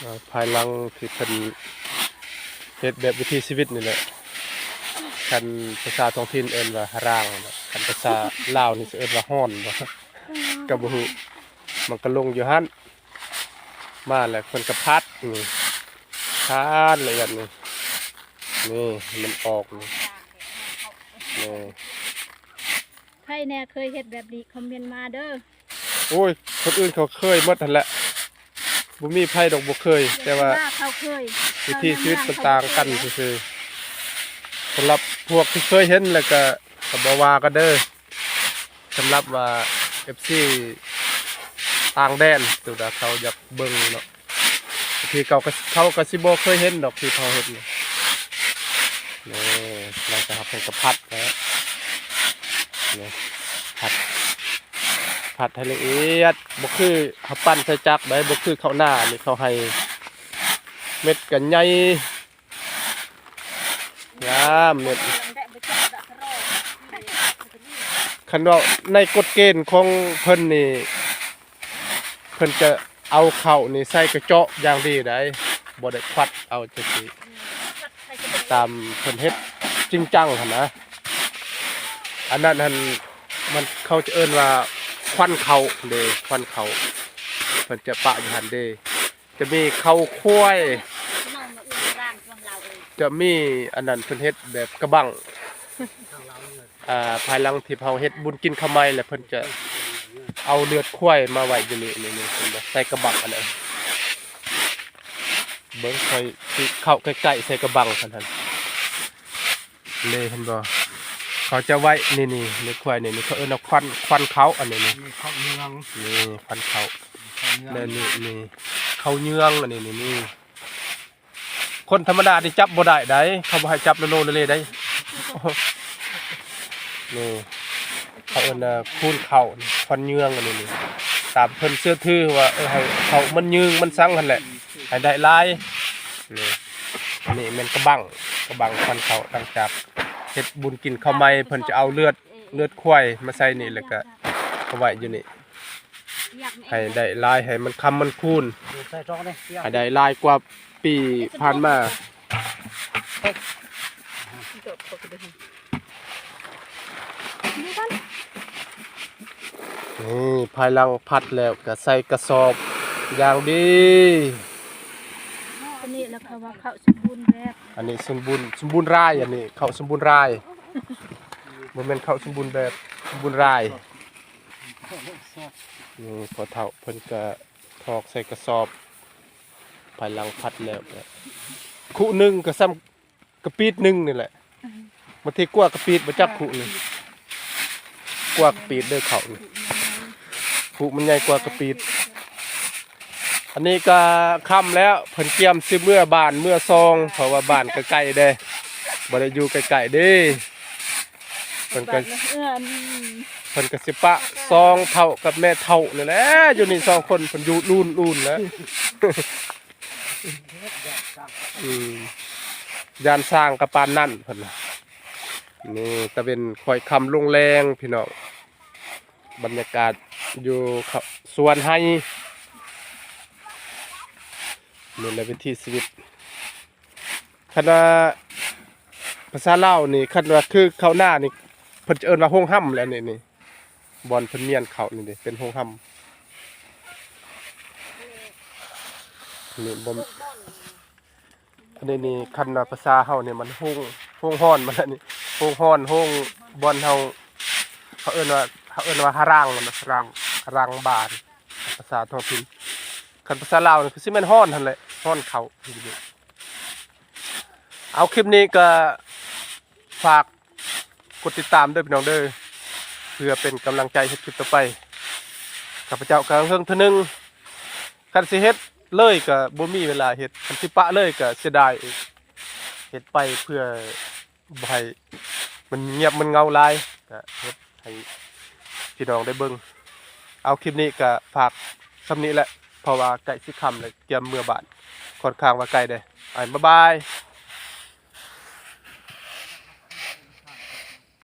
ເອີ ພາຍຫຼັງທີ່ເພິ່ນເຮັດແບບວິຖີຊີວິດນີ້ແຫຼະ ຄັນພາສາທ້ອງຖິ່ນເອີ້ນວ່າຮາຣາງ ຄັນພາສາລາວນີ້ຊິເອີ້ນວ່າຮ້ອນບໍ່ ກໍບໍ່ຮູ້ ມັນກໍລົງຢູ່ຫັ້ນ ມາແລ້ວເພິ່ນກໍຜັດ ນີ້ ຜັດລະອຽດນີ້ ນີ້ມັນອອກນີ້ ນີ້ ໃຜແດ່ເຄີຍເຮັດແບບນີ້ ຄອມເມັນມາເດີ. ໂອ້ຍ ຄົນອື່ນເຂົາເຄີຍໝົດຫັ້ນແຫຼະ ບໍ່ມີໃຜດອກບໍ່ເຄີຍ ແຕ່ວ່າ ເຂົາເຄີຍ ວິຖີຊີວິດມັນຕ່າງກັນຊື່ໆ. ສຳລັບພວກທີ່ເຄີຍເຫັນແລ້ວກະ ກະບໍ່ວ່າກັນເດີ. ສຳລັບວ່າເອັຟຊີຕ່າງແດນ ຕົວໃດເຂົາຢາກເບິ່ງເນາະ ບາງທີເຂົາກໍ ເຂົາກໍຊິບໍ່ເຄີຍເຫັນດອກທີ່ເຮົາເຮັດນີ້. ນີ້ ຫຼັງຈາກເຮົາເຮັດກໍຜັດແລ້ວ ນີ້ ຜັດ ຜັດໃຫ້ລະອຽດ ບໍ່ຄືເຮົາປັ້ນໃສ່ຈັກໃດ ບໍ່ຄືເຂົ້າໜ້ານີ້ ເຂົາໃຫ້ເມັດກໍໃຫຍ່ ງາມເມັດ. ຄັນເວົ້າໃນກົດເກນຂອງເພິ່ນນີ້ ເພິ່ນຈະເອົາເຂົ້ານີ້ໃສ່ກະເຈາະຢ່າງດີໃດ໋ ບໍ່ໄດ້ຄວັດເອົາຈັ່ງຊີ້ ຕາມເພິ່ນເຮັດຈິງຈັງຫັ້ນນະ. ອັນນັ້ນຫັ້ນ ມັນ ເຂົາຈະເອີ້ນວ່າຄວັນເຂົ້າເດ້ ຄວັນເຂົ້າ ເພິ່ນຈະປະຢູ່ຫັ້ນເດ້. ຈະມີເຂົ້າຄວາຍ ຈະມີອັນນັ້ນ ເພິ່ນເຮັດແບບກະບັງ ອ່າ ພາຍຫຼັງທີ່ເຮົາເຮັດບຸນກິນເຂົ້າໃໝ່ແລ້ວ ເພິ່ນຈະເອົາເລືອດຄວາຍມາໄວ້ຢູ່ນີ້ ນີ້ ນີ້ ເຫັນບໍ່ ໃສ່ກະບັງອັນນັ້ນ. ເບິ່ງ ຂ້ອຍຊິເຂົ້າໃກ້ໆ ໃສ່ກະບັງຊັ້ນຫັ້ນ. ເລີ ເຫັນບໍ່ ເຂົາຈະໄວ້ ນີ້ໆ ໃນຄວາຍນີ້ ນີ້ເຂົາເອີ້ນວ່າຄວັນ ຄວັນເຂົ້າ ອັນນີ້ນີ້ ນີ້ເຂົ້າເຍືອງ ນີ້ຄວັນເຂົ້າ ເຂົ້າເຍືອງ ແລ້ວນີ້ ນີ້ເຂົ້າເຍືອງ ອັນນີ້ນີ້ ນີ້ ຄົນທຳມະດານີ້ຈັບບໍ່ໄດ້ໃດ໋ ເຂົາບໍ່ໃຫ້ຈັບໂລໆເລໆໃດ໋. ນີ້ເຂົາເອີ້ນວ່າຄູນເຂົ້າ ຄວັນເຍືອງ ອັນນີ້ນີ້ ຕາມເພິ່ນເຊື່ອຖືວ່າ ເອີ ໃຫ້ເຂົ້າມັນຍືງມັນສັງຫັ້ນແຫຼະ ໃຫ້ໄດ້ຫຼາຍ. ນີ້ ອັນນີ້ແມ່ນກະບັງ ກະບັງຄວັນເຂົ້າ ຫຼັງຈາກເຮັດບຸນກິນເຂົ້າໃໝ່ ເພິ່ນຈະເອົາເລືອດ ເລືອດຄວາຍມາໃສ່ນີ້ ແລ້ວກະເອົາໄວ້ຢູ່ນີ້ ໃຫ້ໄດ້ຫຼາຍ ໃຫ້ມັນຄຳມັນຄູນ ໃຫ້ໄດ້ຫຼາຍກວ່າປີຜ່ານມາ. ນີ້ ພາຍຫຼັງຜັດແລ້ວກະໃສ່ກະສອບຢ່າງດີ. ອັນນີ້ລະເຂົາວ່າເຂົ້າສົມບູນແບບ ອັນນີ້ສົມບູນ ສົມບູນລາຍ ອັນນີ້ເຂົ້າສົມບູນລາຍ ບໍ່ແມ່ນເຂົ້າສົມບູນແບບ ສົມບູນລາຍ. ນີ້ພໍ່ເຖົ້າເພິ່ນກະຖອກໃສ່ກະສອບ ພາຍຫຼັງຜັດແລ້ວກະ ຄຸໜຶ່ງກະສ່ຳ ກະປີດໜຶ່ງນີ້ແຫຼະ ບາງທີກວ່າກະປີດ ບໍ່ຈັກຄຸນີ້ ກວ່າກະປີດເດີເຂົ້ານີ້ ຄຸມັນໃຫຍ່ກວ່າກະປີດ. ອັນນີ້ກະຄ່ຳແລ້ວ ເພິ່ນກຽມຊິເມືອບ້ານເມືອຊ່ອງ ເພາະວ່າບ້ານກະໃກ້ເດ້ ບໍ່ໄດ້ຢູ່ໃກ້ໆເດ້. ເພິ່ນກະ ເພິ່ນກະຊິປະສອງເຖົ້າກັບແມ່ເຖົ້ານີ້ແຫຼະ ຢູ່ນີ້ສອງຄົນ ເພິ່ນຢູ່ລຸ້ນໆແລ້ວ. ອືມ ຢ້ານຊ້າງກໍປານນັ້ນເພິ່ນວ່າ. ນີ້ຕາເວັນຄ່ອຍຄ່ຳລົງແລງພີ່ນ້ອງ ບັນຍາກາດຢູ່ສວນໄຮ່ ນີ້ແຫຼະວິຖີຊີວິດ. ຄັນວ່າພາສາລາວນີ້ ຄັນວ່າຄືເຂົ້ານານີ້ ເພິ່ນຈະເອີ້ນວ່າໂຮງຮຳແຫຼະ ນີ້ ນີ້ ບ່ອນເພິ່ນມ້ຽນເຂົ້ານີ້ເດ້ ເປັນໂຮງຮຳ ນີ້ບໍ່ ອັນນີ້ນີ້ ຄັນວ່າພາສາເຮົານີ້ມັນໂຮງ ໂຮງຮ້ອນມັນແຫຼະນີ້ ໂຮງຮ້ອນ ໂຮງບ່ອນເຮົາ ເຂົາເອີ້ນວ່າ ເຂົາເອີ້ນວ່າຮາຣາງນະ ຮາຣາງ ຮາຣາງບານ ພາສາທ້ອງຖິ່ນ. ຄັນພາສາລາວນີ້ຄືຊິແມ່ນຮ້ອນຫັ້ນແຫຼະ ຮ້ອນເຂົ້າ. ເອົາ ຄລິບນີ້ກໍຝາກກົດຕິດຕາມເດີພີ່ນ້ອງເດີ ເພື່ອເປັນກຳລັງໃຈເຮັດຄລິບຕໍ່ໄປ. ຂ້າພະເຈົ້າກໍເຮິງເທື່ອໜຶ່ງ ຄັນຊິເຮັດເລີຍກໍບໍ່ມີເວລາເຮັດ ຄັນຊິປະເລີຍກໍເສຍດາຍອີກ ເຮັດໄປເພື່ອ ບໍ່ໃຫ້ມັນງຽບມັນເຫງົາຫຼາຍ ກະເຮັດໃຫ້ພີ່ນ້ອງໄດ້ເບິ່ງ. ເອົາ ຄລິບນີ້ກະຝາກສ່ຳນີ້ແຫຼະ ເພາະວ່າໃກ້ຊິຄ່ຳແລ້ວ ກຽມເມືອບ້ານ ຂ້ອນຂ້າງວ່າໃກ້ເດ້. ອ້າຍ ບາຍບາຍ.